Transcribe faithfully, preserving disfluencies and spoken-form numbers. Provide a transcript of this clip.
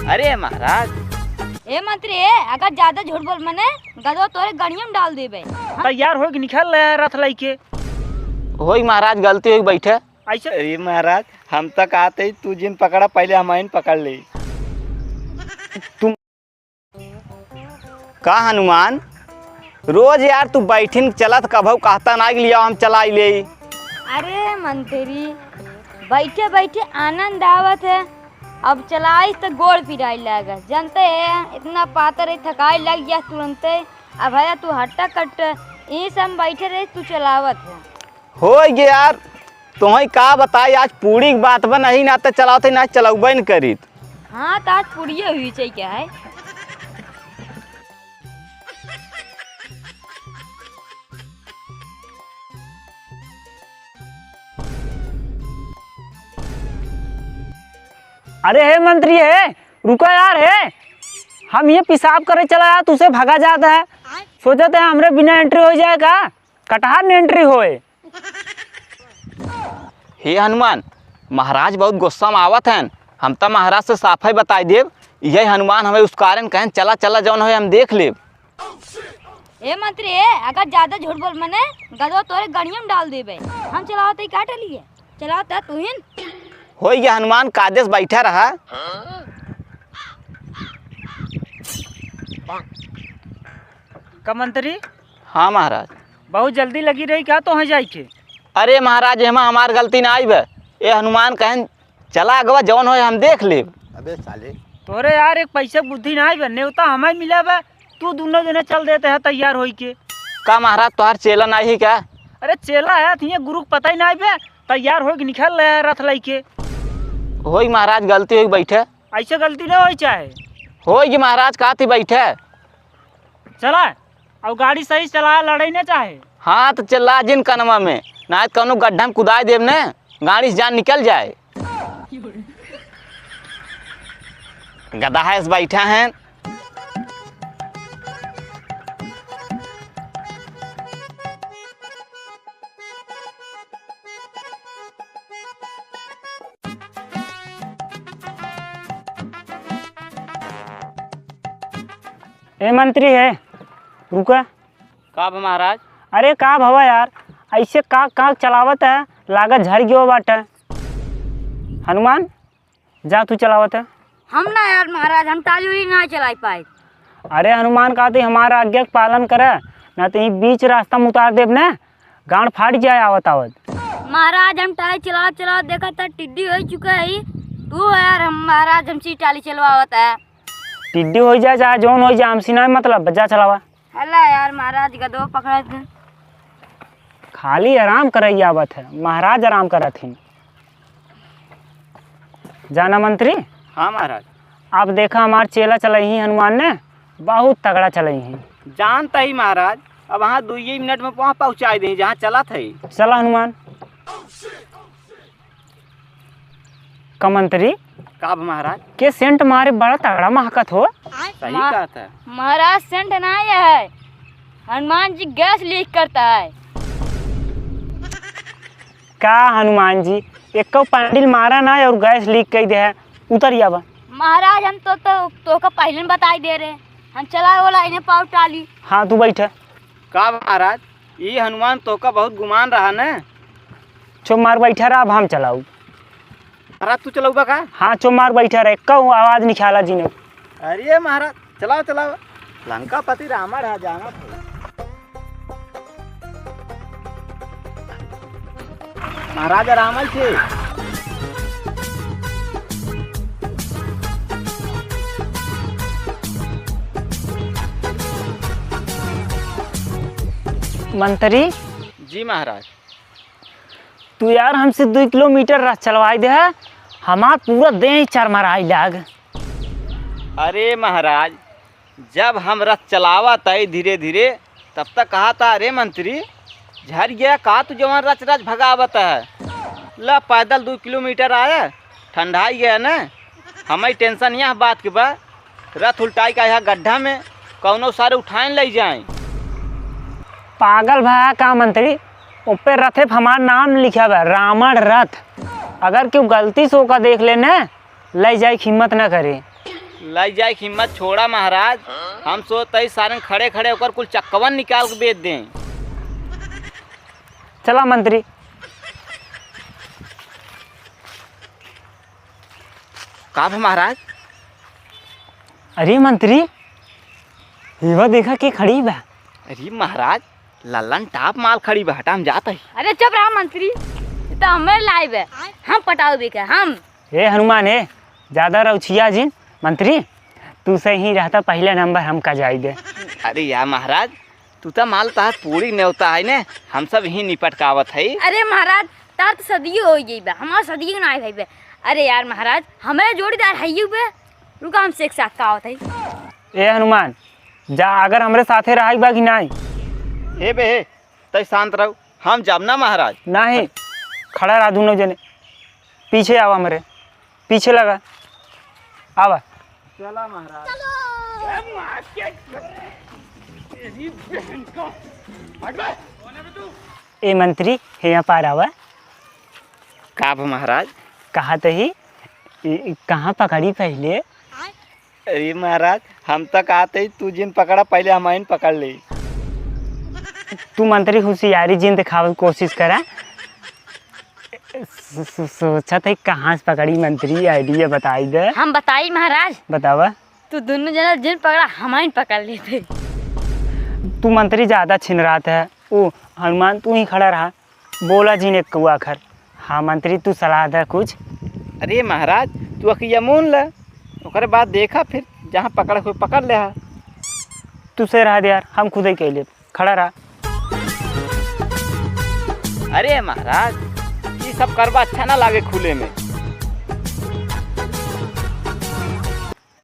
अरे महाराज। ए मंत्री, ए, अगर ज्यादा झूठ बोलबे ने, गदवा तोरे गड़िया में डाल देबे। तैयार होइके निकल रहा है रथ लइके। होई महाराज, गलती होइके बैठे। ऐसे? अरे महाराज, हम तो कहते ही तू जिन पकड़ा, पहले हम आइन पकड़ ले। तुम का हनुमान, रोज यार तू बैठिन चलत, कभऊ कहता ना कि लिया हम चलाई ले। अरे मंत्री, बैठे बैठे आनंद आवत है, अब चलाइस तो गोड़ पिराई लागत। जानते है इतना पातर है, थकाई लग गया तुरंते। अब भैया तू हट्टा कट्ट, यहीं से हम बैठे रहे, तू चलावत है। होई गे यार, तोहई का बताई, आज पूरी के बात बा, नहीं ना त चलावत ही, ना चलौबे न करीत। हाँ, त आज पूरिये हुई चाही, क्या है? अरे हे मंत्री, हे, रुका यार, हे, हम ये पेशाब करे चला यार, तुसे भगा जाता है। सोचत है हमरे बिना entry हो जाए का? कटहर न entry होए। हे हनुमान, महाराज बहुत गुस्सा में आवत हैं। हम त महाराज से साफे बताई देब, यही हनुमान हमें उसकारन कहन, "चला, चला, जौन होए हम देख लेब।" ए मंत्री, ए, अगर ज्यादा झूठ बोलबे ने, गदवा तोरे गड़िया में डाल देबे। हम चलावत ही का टलिए? चलावत है तू हिन। होई गया हनुमान, कायदे से बैठा रहा। का मंत्री? हाँ महाराज। बहुत जल्दी लगी रही का तोहई जाइके? अरे महाराज, एमा हमार गलती नाई बा। ए हनुमान कहन, "चला अगवा, जौन होए हम देख लेब।" अबे साले। तोरे यार एक पैसे बुद्धि नाई बा, नेवता हमें मिला बा, तू दुनो जने चल देते है तैयार होइके। का महाराज तोहार चेला नाई है का? अरे चेला है, तिहे गुरु के पता ही नाई बा, तैयार होइके निकल रहे है रथ लइके। होई महाराज, गलती होइके बैठे। ऐसे गलती ना होई चाहे। होई कि महाराज, का थी बैठे। चला, अउ गाड़ी सही चला, लड़ाई ना चाहे। हाँ, त चला जिन कनवा में, ना त कौनो गड्ढा में कुदाई देब ने, गाड़ी से जान निकल जाए। गदहा ऐस बैठा हैं। ए मंत्री है, रुका। का बा महाराज? अरे का भवा यार, ऐसे का, का चलावत है, लागत झर गयो बाटे। हनुमान, जा तू चलावत है। हम ना यार महाराज, हम टाली उली ना चलाई पाए। अरे हनुमान, का तू हमारा आज्ञा के पालन करे, ना तो यही बीच रास्ता में उतार देब ना, गांड फाट जाए आवत आवत। महाराज, हम टाली चलावत चलावत देखा था टिड्डी हो चुका है। तू है यार, हम महाराज, हमसे टाली चलवावत है। टिड्डी हो जाए चाहे जौन हो जाए, हमसे ना मतलब, जा चलावा। हला यार महाराज, गदो पकड़त हैं। खाली आराम करई आवत है, महाराज आराम करत हिन। जाना मंत्री? हाँ महाराज। आप देखा हमार चेला चलई ही हनुमान ने, बहुत तगड़ा चलई ही। जानता ही महाराज, अब हाँ दुइये मिनट में वहाँ पहुँचाई दे जहाँ चलत है। चला हनुमान। का मंत्री? का बा महाराज? के सेंट मारे बड़ा तगड़ा महकत हो। सही मा-, कहत है। महाराज सेंट ना है, हनुमान जी गैस लीक करता है। का हनुमान जी, एक पैंडल मारा ना और गैस लीक कर दे है, उतर जाबा। महाराज हम तो, तो, तोहका पहले ही बताई दे रहे, हम चला वाला इन्हें पाव टाली। हाँ तू बैठा। का महाराज, ई हनुमान तोहका बहुत गुमान रहा न? चुप मार बैठा रहा, अब हम चलाऊ। महाराज तू चलउबा का? हाँ चुप मार बैठा रहा, एक्का आवाज निकाला जी ने। अरे महाराज चलाओ चलाओ, लंकापति रावण है जाना। महाराज आराम से। मंत्री। जी महाराज। तू यार हमसे दुइ किलोमीटर रथ चलवाई दे है, हमार पूरा देह चरमराई लाग। अरे महाराज, जब हम रथ चलावत है धीरे धीरे, तब तक कहा था, "अरे मंत्री, झर गया का तू जवान रच रच भगावत है? ला पैदल दो किलोमीटर आया, ठंडाई गया न।" हमें टेंशन यह बात के बा, रथ उल्टाई का यहाँ गड्ढा में कौनो सारे उठाए न ले जाए। पागल भया का मंत्री, ऊपर रथे पे हमार नाम लिखा बा, रावण रथ। अगर केहू गलती से ओका देख ले न, ले जाए के हिम्मत न करे। लइ जाए के हिम्मत छोड़ा महाराज, हम सोचत ही सारन खड़े खड़े ओकर कुल चक्कवन निकाल के बेच दें। चला मंत्री। का भा महाराज? अरे मंत्री, हिवा देखा के खड़ी बा। अरे महाराज, लल्लन टाप माल खड़ी बा, हटा हम जात ही। अरे चुप रहा मंत्री, ई त हमें लाइब है, हम पटाउबे के, हम। ए हनुमान, ए ज्यादा रउछिया जिन। मंत्री, तू से ही रहता पहला नंबर हमका जाई दे। अरे यार महाराज, तू त माल तहार पूरी नेवता है ने, हम सब ही निपट के आवत है। अरे महाराज, तार त सदियो होइ गई बा, हमार सदियो ना आए भाई बे। अरे यार महाराज, हमें जोड़ीदार है यू बे, रुका हम से एक साथ का आवत है। ए हनुमान, जा अगर हमरे साथे रहाई बा कि नाई। ए बे, ए, तै शांत रहो, हम जाब ना महाराज। नाही, खड़ा रहा दोनों जने, पीछे आवा हमरे, पीछे लगा, आवा। चला महाराज। ए मंत्री, हे यहाँ पार आवा। का भा महाराज? कहा तही, ई, ई, कहाँ पकड़ी पहले? अरे महाराज, हम त कहत ही तू जिन पकड़ा, पहले हम आइन पकड़ ले। तू मंत्री होशियारी जिन दिखावे के कोशिश करा। सो-, सो-, सोचत ही कहाँ से पकड़ी मंत्री, idea बताई दे। हम बताई महाराज। बतावा। तू दोनों जना जिन पकड़ा, हम आइन पकड़ लेते। तू मंत्री ज्यादा छिनरात है। ओ हनुमान, तू ही खड़ा रहा। बोला जिन एक कौआ खर। हाँ मंत्री, तू सलाह दे कुछ। अरे महाराज, तू अखिया मून ले, ओकरे बाद देखा फिर, जहाँ पकड़ कोई पकड़ ले हा। तू से रहा दे यार, हम खुद ही कह ले, खड़ा रहा। अरे महाराज, ई सब करबा अच्छा ना लागे खुले में।